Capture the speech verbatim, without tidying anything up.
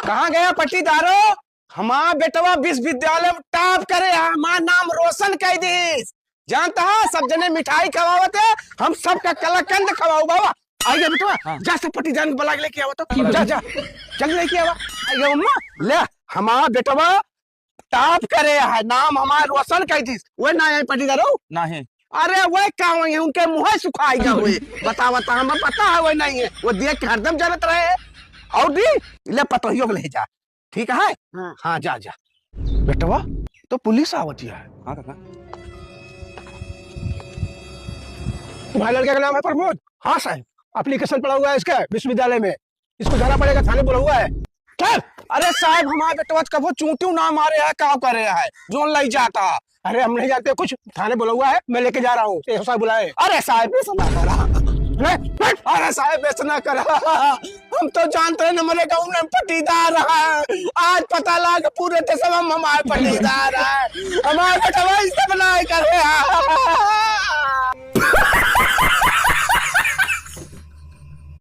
कहाँ गया पट्टीदारो? हमार बेटवा विश्वविद्यालय में top करे है, हमार नाम रोशन कइ दिस। जानता है, सब जने मिठाई खवावत है, हम सबका कलाकंद खवाऊ बाबा। आइए बेटवा, हाँ। जा सब पट्टीदार बुला के लेके आवा तो। जा, जा, जल्दी लेके आवा। आइए अम्मा, ले, हमार बेटवा top करे है, नाम हमार रोशन कइ दिस। वह ना है पट्टीदारो? नहीं। अरे वह का वही है, उनके मुँह सुखाई गया हुए। बतावा तो, हमें पता है वह नहीं है, वो देख के हरदम जरत रहे। और दी, ले पतोहियो के ले जा। ठीक है? हाँ। हाँ, जा, जा। बेटवा, तो पुलिस आवत है। हाँ, काका। तुम्हारे लड़के का नाम है प्रमोद? हाँ, साहब। Application पड़ा हुआ है इसके विश्वविद्यालय में। इसको जाना पड़ेगा, थाने बोला हुआ है। चल। अरे साहब, हमारे बेटवा तो कबो चूंटियों ना मारे है, का करे है? जोन लई जाता। अरे, हम नहीं जानते कुछ, थाने बोला हुआ है, मैं लेके जा रहा हूँ, एसओ साहब बुलाए। अरे साहब, ऐसा ना करा। नहीं, नहीं। अरे साहब, ऐसा ना करा। हम तो जानते हैं, हमारे गाँव में पट्टीदार है। आज पता लगा, पूरे देश में हमारे पट्टीदार है। हमारे बेटवा ऐसा बनाए करे।